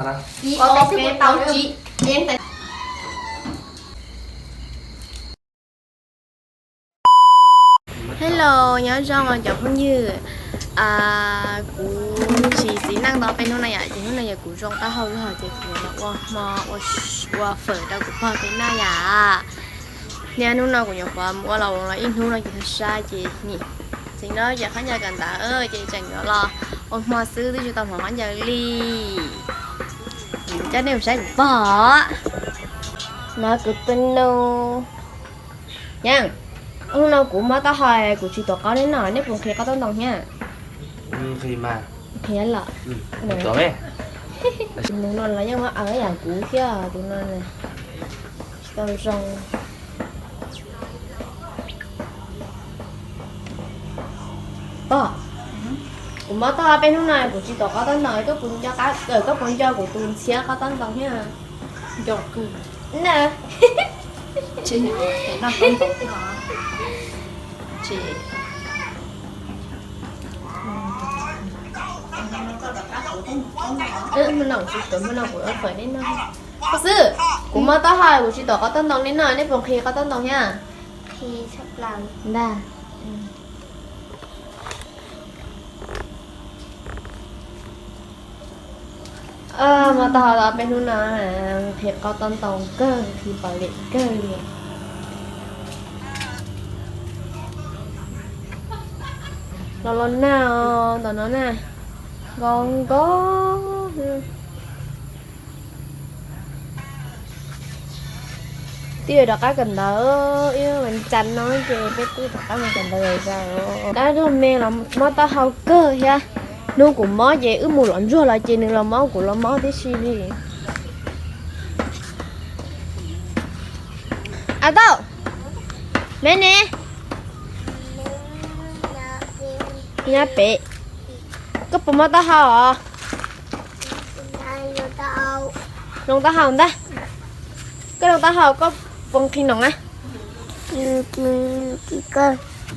Ib, ob, peb, plaub, tsib. Hello, nyob zoo os cov phooj ywg. Kuv tsis txiv neej tau peb hnub no yom, ces hnub no yog kuv zoo taub hau lug ces kuv los ua hmo ua fawm rau kuv pog peb noj yom. Niaj hnub no kuv nyuam qhuav mus ua los los ib hnub no ces sab ces nim txiv no ces khaub ncaws kawm ntawv ces tseem yuav los ua hmo xwb twb tsis tau hmov khaub ncaws li. Coj nej mus saib kuv pog. No kuv tus nus. Yeej, hnub no kuv mob taub hau, kuv tsis tuam qaub neb noj, neb puas nqhis qaub taub ntoo thiab? Nqhis los. Tus nus no los yeej muab aws yam kuv thiab, tus no tsis tau zoo. Pog, kuv mob taub hau peb hnub no kuv tsis tuam qaub taub ntoo, koj puas nco, koj puas nco kuv tus ntxhiab qaub taub ntoo thiab? Nco kawg na. Hmo no kuv tsis tuam, hmo no kuv ua fawm neb noj xwb. Kuv mob taub hau kuv tsis tuam qaub taub ntoo neb noj, neb puas nqhis qaub taub ntoo thiab? Ntag. Mob taub hau peb hnub no nqhis qaub taub ntoo kawg, nqhis pov lim kawg li. Los los nag os ntawm no na, nko nko. Twb yuav rov qab kawm ntawv, ib vas cas no ces peb twb rov qab mus kawm ntawv zas. Dab laug me los mob taub hau kawg thiab. Hnub kuv mob ces wb mus lov ntsuag los ces nws los mob kuv los mob tib si li. A tau, me ne, nyob pem, koj puas mob taub hau os? Zoo taub hau ntag. Koj zoo taub hau koj puas nqhis noom a? Nqhis kawg.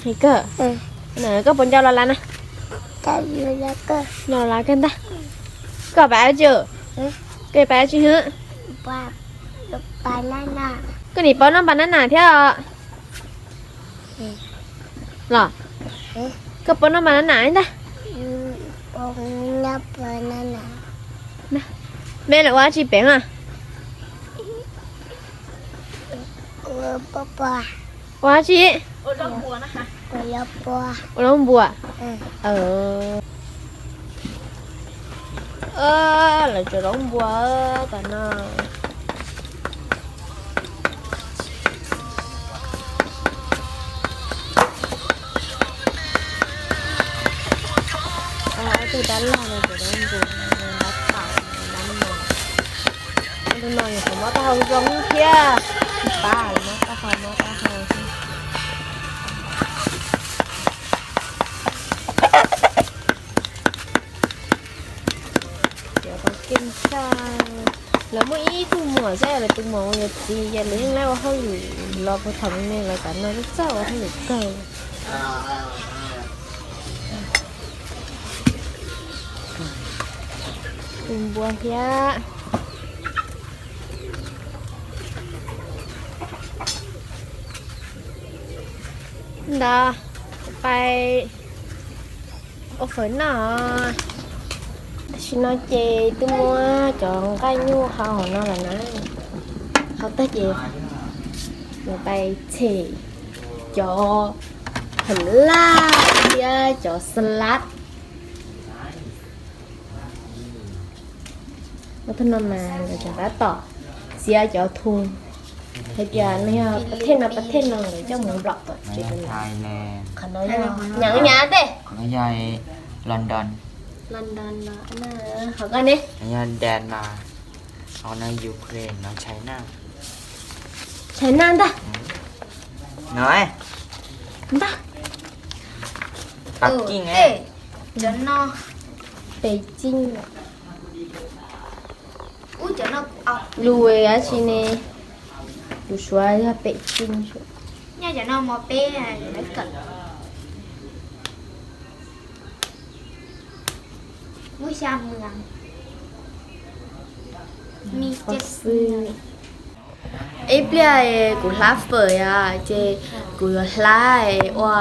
Koj puas nco los lav na? Nco los lav kawg ntag. Koj pais dab tsi? Koj pais dab tsi hwb? Koj nim paub noj npas nab nas thiab os. Los, koj puas noj npas nab nas ntag? Me lawv ua dab tsi pem a? Ua dab tsi? Ua zaub npua. Lawv tsuas zaub npua tam no. Ob tug dab laug no ces dab npua, dab taum, dab no. Ob tug no nws tseem mob taub hau zoo thiab. Ib pab mob taub hau, mob taub hau thiab. Cov tau keej tshaj. Lawv muaj ib tug muam xwb, lawv tus muam uas yog txiv, yog lawv yeej laib ua hauj lwm los puag thaum me me lawv kam no txawj ua hauj lwm kawg. Tus npua thiab. Ntawd, pais ua fawm noj. Tam sim no ces twb muab cov nqaij nyuj hau hauv no lawm na. Hau tag ces yuav pais tshem cov phem laj thiab cov xas las. Ua tug no mas nkawd tseem tab tom txiav cov thu hais tias no yog pas thej no, pas thej no nkawd coj mus nplom tom tsev. Qhov no yog nyav nyav tej. Qhov no yog London. London no. Qhov ko ne? Yog Denmark. Qhov no Ukraine, no China. China ntag. No ntag. Peking. Cov no Peking. Lus dab tsi ne? Lus Suav yog Peking. Nyob cov no mos peb lawv kawm. Muaj xya mwam. Ib pliag kuv hlab fawm os, ces kuv yuav hlab ua,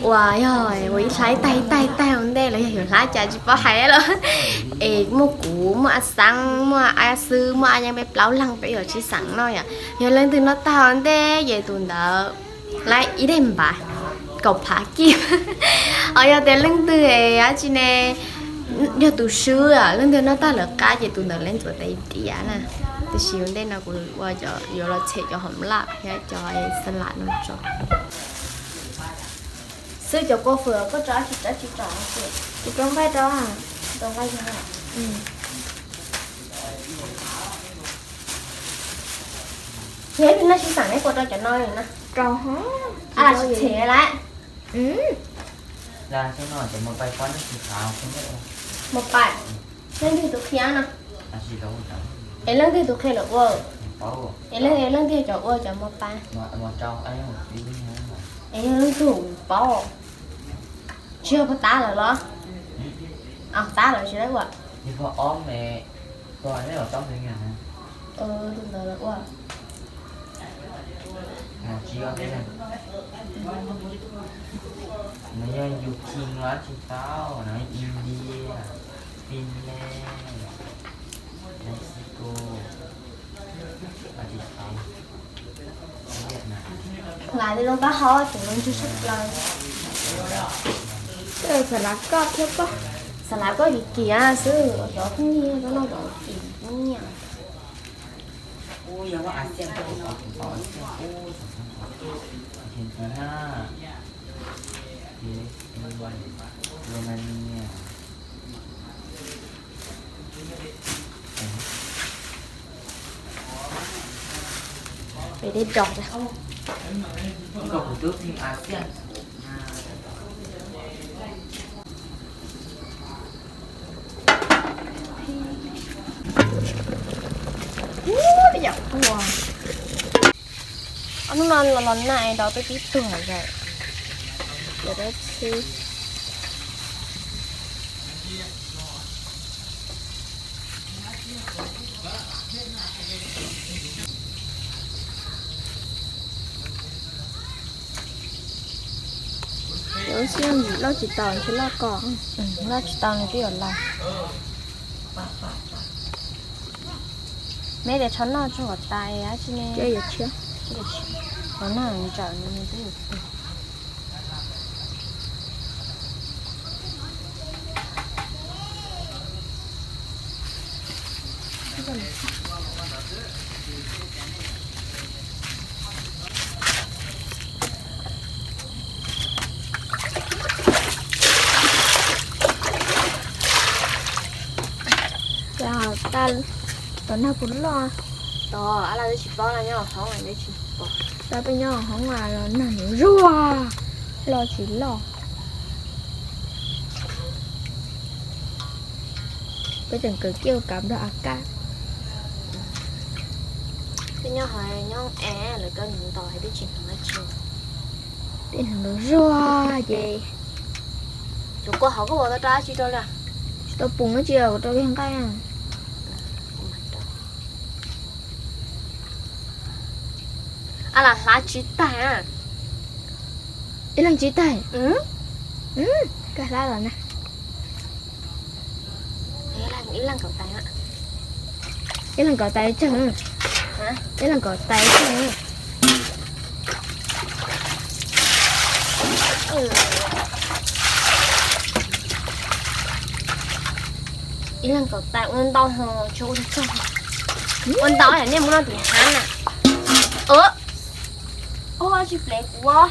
ua yog ua ib hlab ib taig ib taig ib taig ua ntej los yog yuav hlab cas tsis paub hais lawm. Es muaj kuv, muaj a xeeb, muaj a xwb, muaj a yeeb, peb plaub leeg peb yuav sib xeem noj yom. Yog leej twg noj tag ua ntej ces tus ntawd laib ib daim npav kaum phav kib. Ho yog tias leej twg es dab tsi ne, yog tus swb, leej twg noj tag lawv qab ces tus ntawd laib ntxuav tais diav na. Tiam sis ua ntej no kuv ua cov yuav los tshem cov hoom laj thiab cov xa las no tso. Xwb cov kua fawm koj tso dab tsi, dab tsi tso, tsis rau nqaij rau, rau nqaij. Yog ib pliag noj sib xeem neb puas rau cov no na? Rau, a tsis tshem lawm. Mus pais, leej twg tus qhia no? Es leej twg tus qhia lawm ua? Es leej twg cov ua cov mus pais? Es yog leej twg paub? Tsis yog pog tab lawm los? Tab lawm tsis laib ua. Tus ntawd lawv ua. Nws yog Ukraine los tsis tau, nws India, Finland, Mexico, tsis tau. Hlais li lub qab hau ces lub ntsig sab plaws. Xav lav koj thiab koj, xav lav koj kim kim xwb, cov phooj ywg cov no cov kim nyiam. Argentina, Romania. Peb dej dos. Ub, yam ua. Ob hnub no los los nag es dov peb twb tuag lawm. Ces dab tsi. Lawv xij loj tsis tau, ntshe loj ko. Loj tsis tau nws twb yuav loj. Neb tias tsho noj tso kom tas dab tsi ne. Los nag ntsawm nws twb yuav tuag. Tau, tom nag puas loj? Tau, ab las twb tsis paub no nyob hauv hoob twb tsis pom. Tau peb nyob hauv hoob los nag nws zuag, loj tsis loj. Peb tseem kawm kiaj kav nplog a kab. Peb nyob hauv nyob es lawv kawm nws ntaus twb tsis hnov dab tsi. Peb hnov nws zuag ces. Tus kua hauv koj puas tau rau dab tsi rau li? Tsis tau pum dab tsi, kuv rau kiag nqaij. A las hlab tsis tag. Ib leeg tsis tag. Koj hlab los na. Ib leeg kaum tais tsawg? Ib leeg kaum tais tsawg? Ib leeg kaum tais ua ntau ho tsis ua tag. Ua ntau yam nej mus noj tim hab na. Ua tsis plev kuv.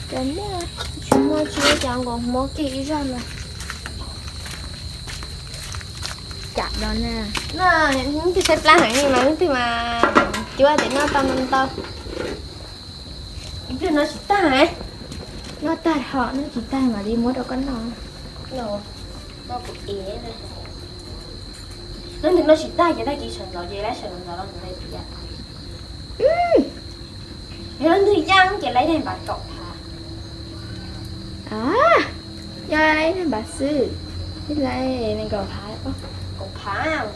Cov muaj, tsis muaj tsis ua cas nkaus hmov kiag ib zaj no. Cam no na. Leej twg saib plab heev li mas leej twg mas cuab tias noj tau no ntau. Ib pliag noj tsis tag. Noj tag ho noj tsis tag mam li muab rau koj noj. Leej twg noj tsis tag ces tag kis sawv ntxov ces laib sawv ntxov los mus tais tias. Yog leej twg yaj ces laib daim npav kaum phav. Nyob ib leeg npav xwb, ib leeg nees nkaum phav.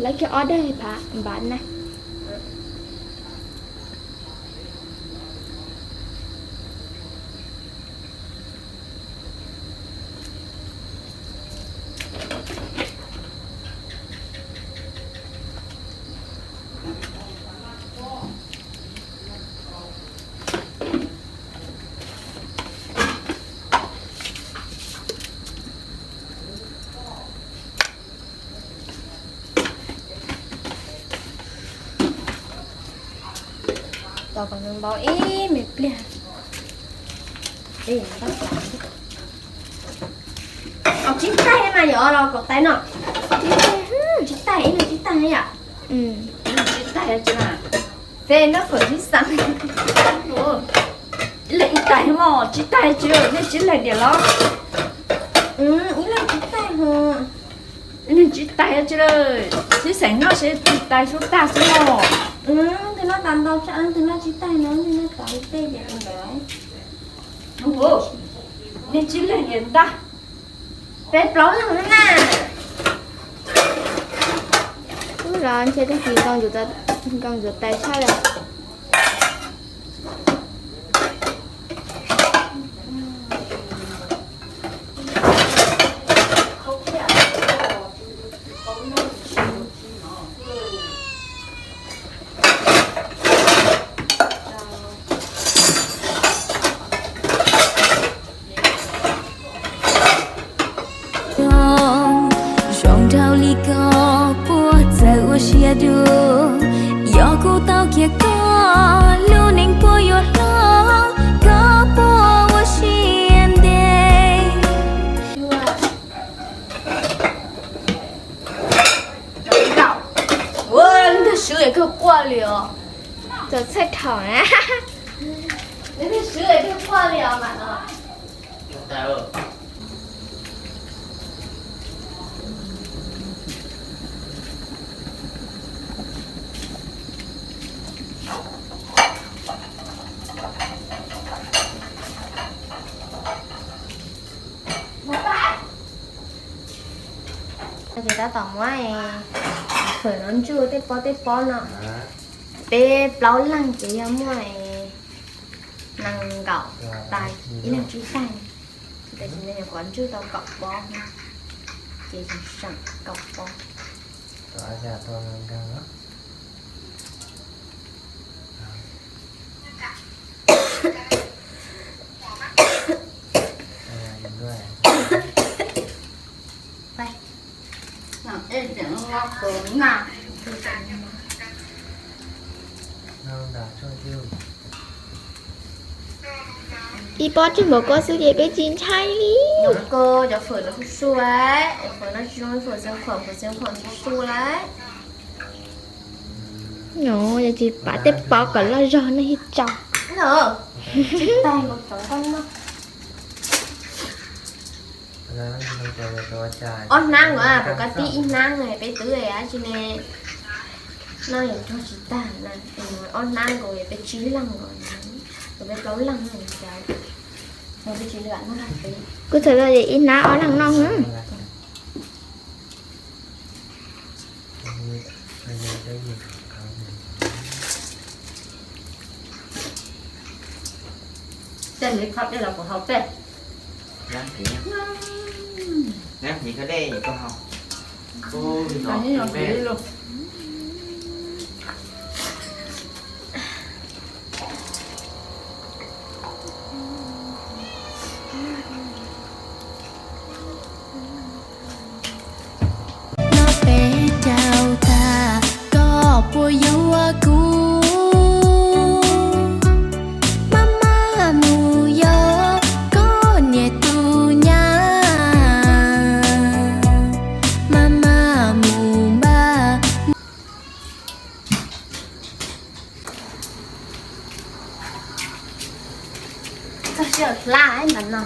Lawv kiag ob daim phav npav na. Tos kom nws npau ib me pliag. Tsib taig mas yog los kaum tais no. Tsib taig, ib leeg tsib taig yom. Tsib taig tsis mas, feb nab fawm sib xeem. Ib leeg ib taig mog, tsib taig tsis, nej tsib leeg diam los? Ib leeg tsib taig, ib leeg tsib taig tsis, sib xeem noj seb tais sub tag xwb mog. Leej twg noj tas ntau tsam leej twg noj tsib taig no, leej twg noj tas ib teg ces ntawd. Nej tsib leeg diam ntag. Peb plaub leeg na. Ub, los ntshe tag kis nkaus ntxuav tais tshaj lawm. Zoo nraug li ko puas txawj ua siab dua, yog kuv tau kiag koj lub neej puas yuav hlob, koj puas ua siab ntev. Ua, leej twg swb es kawg quaj li os. Txaus txhawj dhau na. Leej twg swb es kawg quaj li os mas no. Ces tab tom muab fawm no ntsuj tej pob tej pob no. Peb plaub leeg ces yog muaj nees nkaum tais, ib leeg tsib taig. Tab sis no nyuam qhuav ntsuj tau kaum pob, ces seem kaum pob. Ib pob tsib npaum ko xwb ces peb tsis ntshai li. Cov fawm no su su lawm, fawm no tsis zoo li fawm xeev khuam, fawm xeev khuam su su lawm. Yog tsis pab tej pob kom loj zog nej thiaj tso. Ob hnab nkaus, pom koj tib ib hnab no peb twb dab tsi ne, noj yuav rog tsis tag na. Ob hnab nkaus peb tsib leeg nkaus, peb plaub leeg no cas peb tsis lam noj. Kuv txhais tau ib hnab ob leeg noj na. Tej miv khob dej los kuv haus tej. Miv khob dej koj haus. Noj peb caug tag, koj puas yuav kuv? Maj maj mus yog koj niam tus nyab, maj maj mus npaj. Txog sij hawm hla ntawm no.